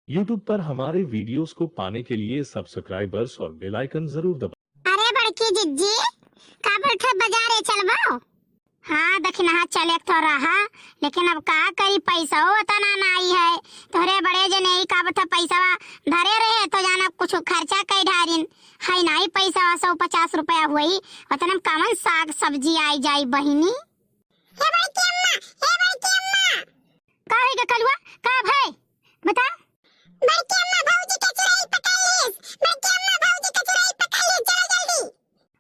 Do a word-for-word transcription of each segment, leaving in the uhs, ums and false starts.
YouTube पर हमारे videos को पाने के लिए subscribers और bell icon जरूर दबाएं। अरे बड़की जिज्जी, का बोलत है, बजारे चलबो? हाँ दखिनहा, चले तो रहा, लेकिन अब का करी, पैसा ओतना नाई है। तोहरे बड़े जने ई का बोलत है, पैसा धरे रहे तो जाना कुछ खर्चा कई ढारिन, है नाई पैसा, सौ पचास रुपया हुई, ओतना में कवन साग सब्जी आई जाई बहिनी? हे बड़की अम्मा, हे बड़की अम्मा। का होई गे कलुआ? का भाई? बता। बड़की अम्मा, भौजी के चुड़ैल पकड़ लीस। बड़की अम्मा, भौजी के चुड़ैल पकड़ लीस, चलो जल्दी।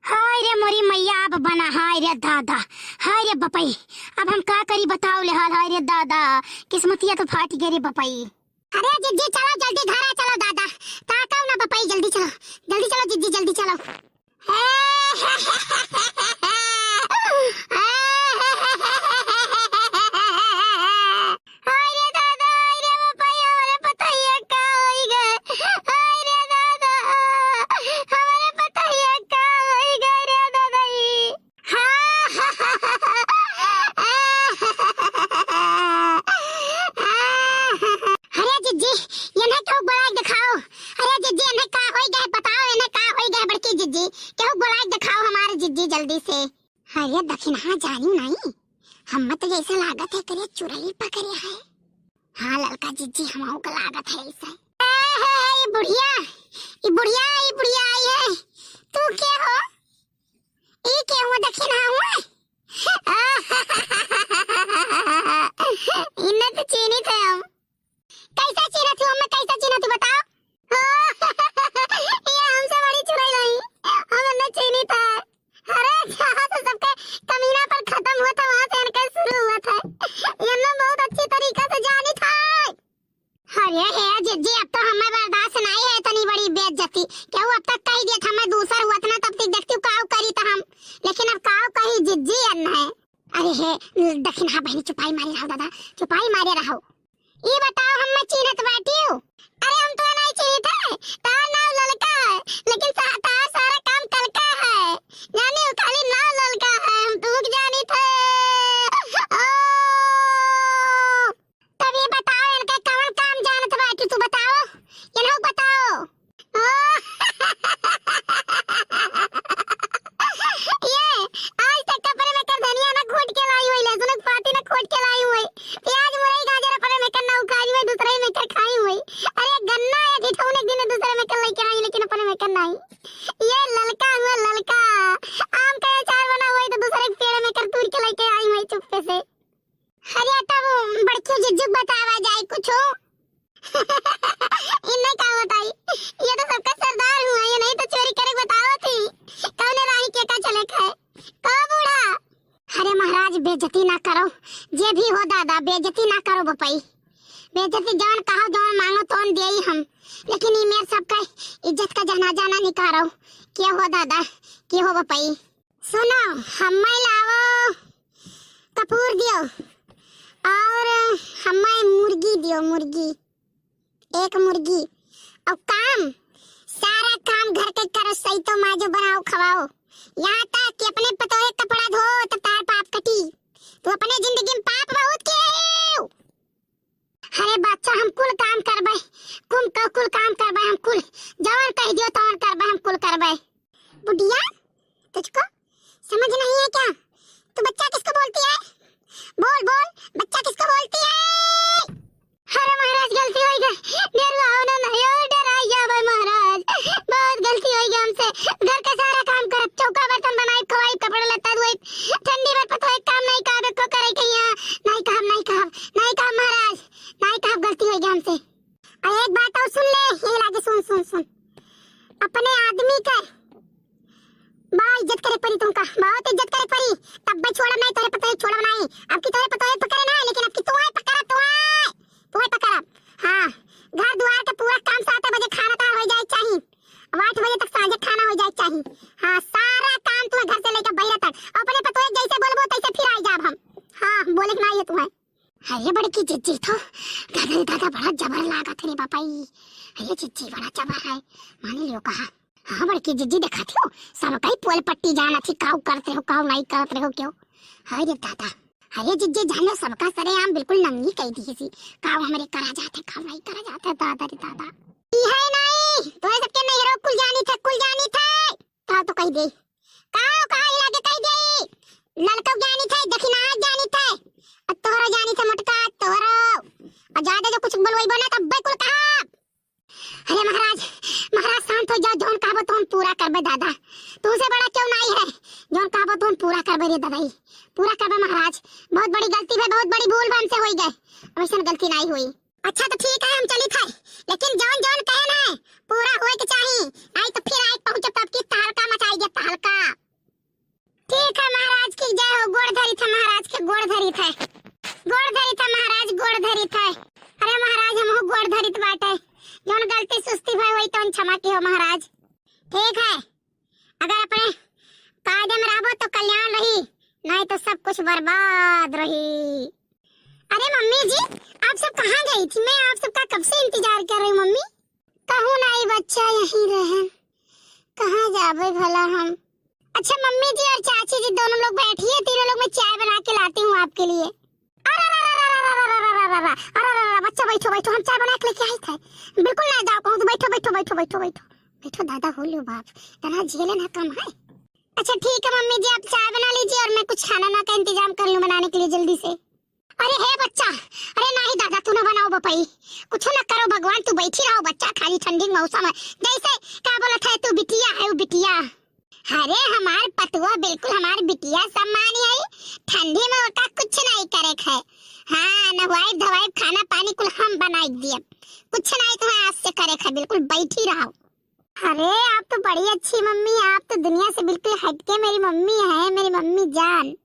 हाय रे मोरी मैया, अब बना, हाय रे दादा, हाय रे बपई, अब हम का करी बताओ ले हाल, हाय रे दादा, किस्मतिया तो फाट गे रे बपई। अरे जिज्जी चलो जल्दी घरा चलो दादा, ताकव ना बपई, जल्दी चलो, जल्दी चलो जिज्जी, जल्दी चलो। हाय रे दादा, हाय रे बपई, हमरे पतोहिया का होई गए। हाय रे दादा, हमरे पतोहिया का होई गए रे दादा ई। अरे जिज्जी, एन्हे केहू बोलाइ के देखाओ। अरे जिज्जी, एन्हे का होई गए, बताओ, एन्हे का होई गए बड़की जिज्जी? केहू बोलाइ के देखाओ हमारे जिज्जी जल्दी से। अरे दखिनहा जानी नाई, हम्मे तो जैसे लागत है करे चुड़ैल पकड़े है। हाँ ललका जिज्जी, हमहू के लागत है ऐसे। ए, हे, हे, ई बुढ़िया, ई बुढ़िया, ई बुढ़िया आई है। तू के हो? ई के हो दखिनहा हुआ? इन्हें तो चीन्हित है हम। कैसे चीन्हित हो, हमें कैसे चीन्हित हो बताओ? ये हमसे बड़ी चुड़ैल रही, हम इन्हें चीन्हित है। अरे जहाँ से सबके कमीनापन खतम हुआ था वहाँ से इनका शुरू हुआ था। ये हम बहुत अच्छी तरीका से जानी था। अरे हे जिज्जी, अब तो हमें बर्दाश्त नहीं है इतनी बड़ी बेइज्जती। केहू अब तक कही देत हमें दूसर हुआ था ना, तब तक देखती हूँ काऊ करी तो हम, लेकिन अब काऊ कही जिज्जी अन्न है। अरे हे दखिनहा बहिनी, चुपाई मारे रहो दादा, चुपाई मारे रहो। ई बताओ, हम्मे चीन्हत बाटियो? अरे हम तो नहीं चीन्हत है, तार नाव ललका है, लेकिन सा-, तार सारा काम कलका है। जानी हो, खाली नाव ललका है, हम तुहक जानी थे। ओ, तब ई बताओ, इनके कवन काम जानत बाटी, तू बताओ, इन्हों बताओ। ये, आज तक अपने में कर धनिया ना खोट के लाई हुई, लहसुन के पाती ना खोट के लाई हुई, प्याज, मुरई, गाजर अपने में कर ना उखाई हुई, दूसरे में कर खाई हुई। अरे गन्ना या ठिठौने एक दिन दूसरे में कर लेके आई, लेकिन अपने में कर नहीं। ये ललका हुआ ललका, आम का अचार बना हुआ है तो दूसरे के पेड़ में कर तूर के लेके आई हुई चुप्पे से। अरे तब बड़की जिज्जी क बतावा जाए कुछ। इन्हें का बताई, ये तो सबका सरदार हुआ, ये नहीं तो चोरी करे बतावत ही। कौने राही के का चले खाए? का बूढ़ा? अरे महाराज, बेइज्जती ना करो, जे भी हो दादा, बेइज्जती ना करो बपई। बेइज्जती जवन कहो, जवन मांगो, तवन देई हम, लेकिन ई मेर सबका इज्जत का जनाजा ना निकारो। के हो दादा, के हो बपई? सुनो, हम्मे लावो कपूर दियो और हम्मे मुर्गी दियो, मुर्गी, एक मुर्गी। और काम, सारा काम घर के करो, सही तो माजो, बनाओ, खवाओ, यहाँ तक कि अपने पतोहे कपड़ा धो तो तार पाप कटी। तू अपने जिंदगी में पाप बहुत किए हो। अरे बच्चा, हम कुल काम करबे, कुम क-, कुल काम करबे हम कुल, जवन कह दियो तवन करबे हम कुल करबे। बुढ़िया, तुझको समझ नहीं है क्या? तू बच्चा किसको बोलती है? बोल, बोल, बच्चा किसको बोलती है? अरे महाराज, गलती हो गई, डेरुआ होना नहीं, ओ डराई जाबे महाराज, बहुत गलती हो गई हमसे। घर का सारा काम करब, चौका बर्तन बनाई, खवाई, कपड़ा लत्ता धोई, ठंडी में पतोहे काम नहीं काम एको करे के यहाँ, नहीं कहब, नहीं कहब, नहीं कहब महाराज, नहीं कहब, गलती हो गई हमसे। और एक बात और सुन ले, ये लागे, सुन, सुन, सुन, अपने आदमी के बड़ा इज्जत करे पड़ी तुमका, बहुत इज्जत करे पड़ी, तब भी छोड़ब नहीं, तोरे पतोहे छोड़ब नहीं। अब की तोरे पतोहे पकड़े ना, लेकिन अब की तुम्हें पकड़ब, तुम्हें, तुम्हें पकड़ब। हाँ, घर दुआर के पूरा काम सात बजे खाना तैयार हो जाए चाहिए, अब आठ बजे तक सांझे खाना हो जाए चाहिए। हाँ, सारा काम तुम्हें घर से लेके बहिरा तक, अपने पतोहे जैसे बोलबो तैसे फिर आई जाब हम। हाँ, बोले के ना ये तुम्हें। अरे बड़की जिज्जी तो, दादा रे दादा, बड़ा जबर लागत है रे बापाई। अरे जिज्जी बड़ा जबर है, मानी लियो कहा। हाँ बड़की जिज्जी, देखाती हो, सब कई पोल पट्टी जाना थी, काऊ करते हो, काऊ नहीं करते हो, क्यों? हाय रे दादा, अरे जिज्जे जानो, सबका सरेआम बिल्कुल नंगी कइ दिहिस ही। का वो हमरे करा जात है, का नहीं करा जात है, दादा रे दादा। ई है नहीं, तोरे सबके नैहरो कुल जानी थे, कुल जानी थे। का तो कहि दे, का, का ई लागे कहि दे। ललको जानी थे, दखिना जानी थे, अउर तोहरो जानी थे मोटका, तोहरो। अउर ज्यादा जो कुछ बोलवइबो ना, तब्बे कुल कहा। अरे महाराज, महाराज शांत हो जाओ, जौन कहबो तौन पूरा करबे दादा। तुमसे बड़ा क्यों नहीं है, जौन कहबो तौन पूरा करबे रे दादाई, पूरा करबे महाराज। बहुत बड़ी गलती भे, बहुत बड़ी भूल भे हमसे होई गए, अब ऐसन गलती नहीं होई। अच्छा तो ठीक है, हम चली थे, लेकिन जौन जौन कहे ना पूरा होए के चाही, नहीं तो फिर आए पहुँचे तब की तहलका मचाई दे, तहलका। ठीक है महाराज की जय हो, गोड़ धरी थे महाराज के, गोड़ धरी थे, गोड़ धरी थे महाराज, गोड़ धरी थे। अरे महाराज हमहू गोड़ धरित बाटे, जौन गलती सुस्ती भई होई तौन क्षमा किहो महाराज। ठीक है, अगर अपने कायदे में रहबो तो कल्याण रही, नहीं तो सब कुछ बर्बाद रही। अरे मम्मी जी, आप सब कहाँ गई थी? मैं आप सबका कब से इंतजार कर रही हूँ मम्मी। कहूँ नहीं बच्चा, यहीं रहे, कहाँ जाबे भला हम। अच्छा मम्मी जी और चाची जी दोनों लोग बैठिए, तीनों लोग मैं चाय बना के लाती हूँ आपके लिए। अरे, अरे, अरे, बच्चा बैठो, बैठो, हम चाय बना के लेके आई थे। बिल्कुल ना जाओ कहूँ, तो बैठो, बैठो, बैठो, बैठो, बैठो। बैठो दादा, हो लो बाप, इतना झेले ना कम है। अच्छा ठीक है मम्मी जी, आप चाय बना लीजिए और मैं कुछ खाना ना का इंतजाम कर लूँ बनाने के लिए जल्दी से। अरे हे बच्चा, अरे नाही दादा, तू ना बनाओ बपई, कुछ ना करो भगवान, तू बैठी रहो बच्चा, खाली ठंडी के मौसम है, जैसे का बोलत है तू बिटिया है, वो बिटिया। अरे हमार पतुआ बिल्कुल हमार बिटिया सम्मान है, ठंडी में ओका कुछ नहीं करे है। हाँ, नहवाई धवाई खाना पानी कुल हम बनाई दिए, कुछ नहीं तुम्हें आज से करे है, बिल्कुल बैठी रहो। अरे आप तो बड़ी अच्छी मम्मी, आप तो दुनिया से बिल्कुल हटके मेरी मम्मी है, मेरी मम्मी जान।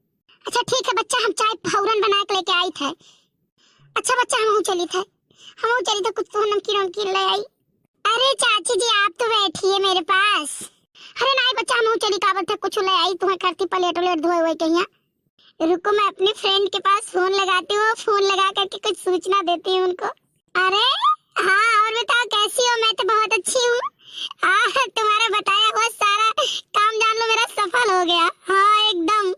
अच्छा ठीक है बच्चा, हम चाय फौरन बना के लेके आई थे। अच्छा बच्चा, हम चली थे, हम चली थे, कुछ तो नमकीन वमकीन ले आई। अरे चाची जी, आप तो बैठिए मेरे पास। अरे नहीं बच्चा, हम चली, काबर थे कुछ ले आई, तुम्हें करती प्लेट व्लेट धोए हुए कहीं। रुको, मैं अपने फ्रेंड के पास फोन लगाती हूँ, फोन लगा करके कुछ सूचना देती हूँ उनको। अरे हाँ, और बताओ कैसी हो? मैं तो बहुत अच्छी हूँ। हाँ, तुम्हारा बताया हुआ सारा काम जान लो मेरा सफल हो गया। हाँ एकदम,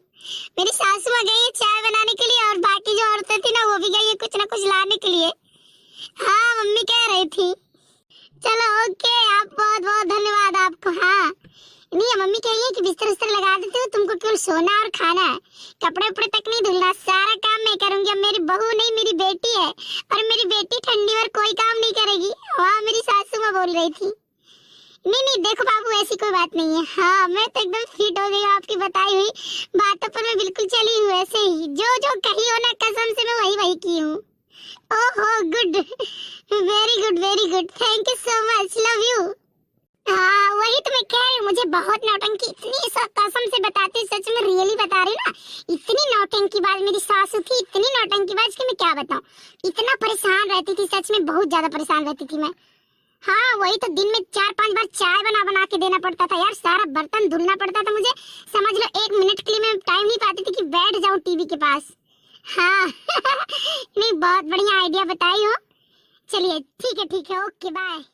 मेरी सासू माँ गई है चाय बनाने के लिए और बाकी जो औरतें थी ना, वो भी गई है कुछ ना कुछ लाने के लिए। हाँ, मम्मी कह रही थी। चलो ओके, आप बहुत बहुत धन्यवाद आपको। हाँ नहीं, मम्मी कह रही है कि बिस्तर उस्तर लगा देती हूँ, तुमको केवल सोना और खाना है, कपड़े उपड़े तक नहीं धुलना, सारा काम मैं करूँगी। अब मेरी बहू नहीं, मेरी बेटी है, और मेरी बेटी ठंडी और कोई काम नहीं करेगी। हाँ, मेरी सासू माँ बोल रही थी। नहीं नहीं, देखो बाबू, ऐसी कोई बात नहीं है। हाँ, मैं तो एकदम फिट हो गई हूँ, आपकी बताई हुई बातों पर मैं बिल्कुल चली हूँ ऐसे ही, जो जो कही हो ना कसम से मैं वही वही की हूँ। ओहो, good, very good, very good, thank you so much, love you। हाँ, वही तो मैं कह रही हूँ, मुझे बहुत नौटंकी, इतनी स-, कसम से बताती हूँ, सच में really बता रही हूँ ना, इतनी नौटंकीबाज मेरी सासू थी, इतनी नौटंकीबाज कि मैं क्या बताऊँ, इतना परेशान रहती थी, सच में बहुत ज्यादा परेशान रहती थी मैं। हाँ, वही तो, दिन में चार पांच बार चाय बना बना के देना पड़ता था यार, सारा बर्तन धुलना पड़ता था मुझे, समझ लो एक मिनट के लिए मैं टाइम नहीं पाती थी कि बैठ जाऊँ टीवी के पास। हाँ। नहीं, बहुत बढ़िया आइडिया बताई हो। चलिए ठीक है, ठीक है, ओके, बाय।